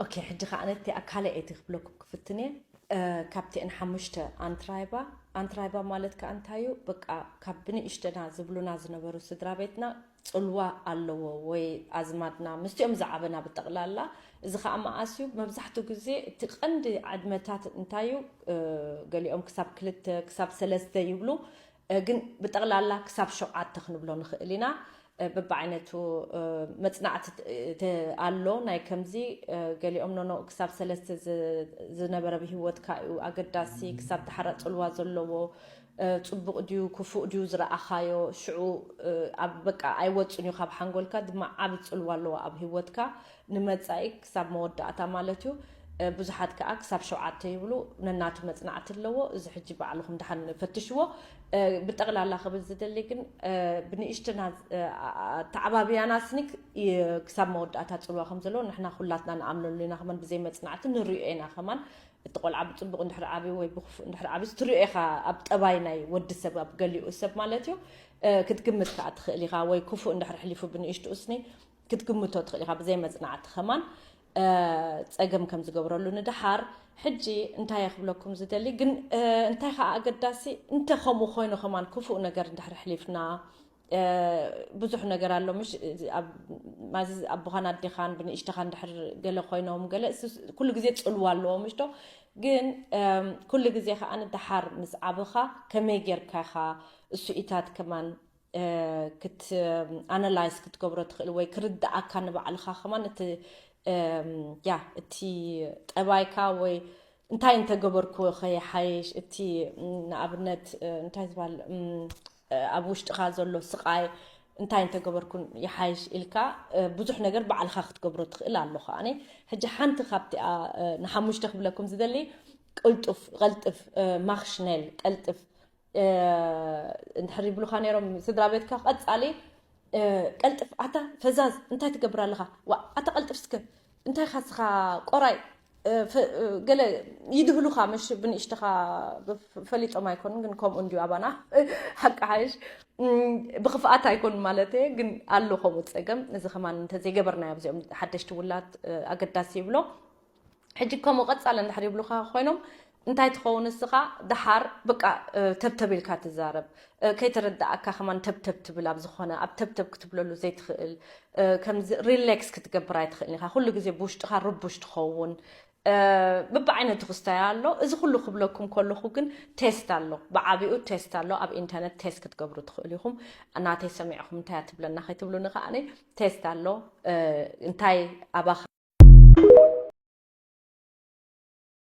ኦኬ፣ ሕጂ ከዓ ነቲ ኣካለ እቲ ክብለኩም ክፍትን እየ። እ፣ ካብቲ ን ሓሙሽተ ኣንትራይባ፣ ኣንትራይባ ማለት ከዓ እንታይ እዩ? በቃ ካብ ብንእሽተና ዝብሉና ዝነበሩ ስድራ ቤትና ጽልዋ ኣለዎ፣ ወይ ኣዝማድና ምስቲኦም ዝዓበና ብጠቕላላ። እዚ ከዓ መኣስ እዩ? መብዛሕትኡ ግዜ እቲ ቀንዲ ዕድመታት እንታይ እዩ? እ፣ ገሊኦም ክሳብ ክልተ ክሳብ ሰለስተ ይብሉ፣ እ፣ ግን ብጠቕላላ ክሳብ ሸውዓተ ክንብሎ ንኽእል ኢና። እ፣ በብዓይነቱ፣ እ፣ መጽናዕቲ ት-፣ ተ-፣ ኣሎ። ናይ ከምዚ፣ እ፣ ገሊኦም ኖኖ ክሳብ ሰለስተ ዝ-፣ ዝነበረ ብህይወትካ እዩ ኣገዳሲ፣ ክሳብ ተሓራ ጽልዋ ዘለዎ፣ እ፣ ጽቡቕ ድዩ ክፉእ ድዩ ዝረኣኻዮ፣ ሽዑ፣ እ፣ ኣብ በቃ ኣይወጽን እዩ ካብ ሓንጎልካ፣ ድማ ዓቢ ጽልዋ ኣለዎ ኣብ ህይወትካ ንመጻኢ ክሳብ መወዳእታ ማለት እዩ። እ፣ ብዙሓት ከኣ ክሳብ ሸውዓተ ይብሉ፣ ነናቱ መጽናዕቲ ኣለዎ። እዚ ሕጂ ባዕልኹም ደሓን ፈትሽዎ። እ፣ ብጠቕላላ ክብል ዝደሊ ግን፣ እ፣ ብንእሽትና፣ እ፣ ኣ-፣ ኣ-፣ ተዓባብያና ስኒክ ይ-፣ ክሳብ መወዳእታ ጽልዋ ከም ዘለዎ ንሕና ኩላትና ንኣምነሉ ኢና። ከማን ብዘይ መጽናዕቲ ንርእዮ ኢና። ከማን እቲ ቆልዓ ብጽቡቕ እንድሕር ዓብዩ ወይ ብክፉእ እንድሕር ዓብዩ ትርእዮ ኢኻ፣ ኣብ ጠባይ ናይ ወዲ ሰብ፣ ኣብ ገሊኡ ሰብ ማለት እዩ። እ፣ ክትግምት ከኣ ትኽእል ኢኻ፣ ወይ ክፉእ እንድሕር ሕሊፉ ብንእሽትኡ ስኒ ክትግምቶ ትኽእል ኢኻ፣ ብዘይ መጽናዕቲ ከማን፣ እ፣ ጸገም ከም ዝገብረሉ ንደሓር። ሕጂ እንታይ እየ ክብለኩም ዝደሊ ግን፣ እ፣ እንታይ ከኣ ኣገዳሲ፣ እንተ ከምኡ ኮይኑ ከማን ክፉእ ነገር እንድሕር ሕሊፍና፣ እ፣ ብዙሕ ነገር ኣሎ፣ ምሽ? እዚ ኣብ፣ ማዚ ኣቦኻን ኣዴኻን ብንእሽተኻ እንድሕር ገለ ኮይኖም ገለ፣ እሱ ኩሉ ግዜ ጽልዋ ኣለዎ፣ ምሽ ዶ? ግን፣ እም፣ ኩሉ ግዜ ከኣ ንደሓር ምስ ዓበኻ ከመይ ጌርካ ኢኻ እሱኢታት ከማን፣ እ፣ ክት-፣ ኣናላይዝ ክትገብሮ ትኽእል ወይ ክርድኣካ ንባዕልኻ ከማን እቲ፣ እም፣ ያ፣ እቲ ጠባይካ ወይ እንታይ እንተገበርኩ ከይሓይሽ፣ እቲ ንኣብነት፣ እ፣ እንታይ ዝበሃል፣ እም፣ እ፣ ኣብ ውሽጥኻ ዘሎ ስቓይ እንታይ እንተገበርኩ ይሓይሽ ኢልካ፣ እ፣ ብዙሕ ነገር ባዕልኻ ክትገብሮ ትኽእል ኣሎ። ከኣኒ ሕጂ ሓንቲ ካብቲኣ፣ እ፣ ንሓሙሽተ ክብለኩም ዝደሊ ቅልጡፍ፣ ቀልጥፍ፣ እ፣ ማኽሽኔል፣ ቀልጥፍ፣ እ፣ እንድሕር ይብሉኻ ነይሮም ስድራ ቤትካ፣ ቀጻሊ፣ እ፣ ቀልጥፍ፣ ኣታ ፈዛዝ እንታይ ትገብር ኣለኻ? ዋ፣ ኣታ ቀልጥፍ እስከ፣ እንታይ ኢኻ እስኻ ቆራይ? እ፣ ፈ-፣ እ፣ ገለ ይድህሉኻ፣ ምሽ ብንእሽተኻ ብፍ-፣ ፈሊጦም ኣይኮኑን፣ ግን ከምኡ እንድዩ ኣባና። ሓቂ ሓይሽ፣ እም፣ ብኽፍኣት ኣይኮኑን ማለት እየ፣ ግን ኣሎ ከምኡ ጸገም። እዚ ከማን እንተዘይገበርናዮ ኣብዚኦም ሓደሽቲ ውላድ፣ እ፣ ኣገዳሲ ይብሎ። ሕጂ ከምኡ ቀጻሊ እንድሕር ይብሉኻ ኮይኖም፣ እንታይ ትኸውን ንስኻ? ደሓር በቃ፣ እ፣ ተብተብ ኢልካ ትዛረብ። እ፣ ከይተረድኣካ ከማን ተብተብ ትብል፣ ኣብ ዝኾነ ኣብ ተብተብ ክትብለሉ ዘይትኽእል፣ እ፣ ከምዚ ሪሌክስ ክትገብር ኣይትኽእልን ኢኻ። ኩሉ ግዜ ብውሽጥኻ ርቡሽ ትኸውን። እ፣ በብዓይነቱ ክስታይ ኣሎ። እዚ ኩሉ ክብለኩም ከለኹ ግን ቴስት ኣሎ፣ ብዓቢኡ ቴስት ኣሎ። ኣብ ኢንተርነት ቴስት ክትገብሩ ትኽእሉ ኢኹም። ናተይ ሰሚዕኹም እንታይ እያ ትብለና ከይትብሉኒ ከኣ ቴስት ኣሎ። እ፣ እንታይ ኣባኻ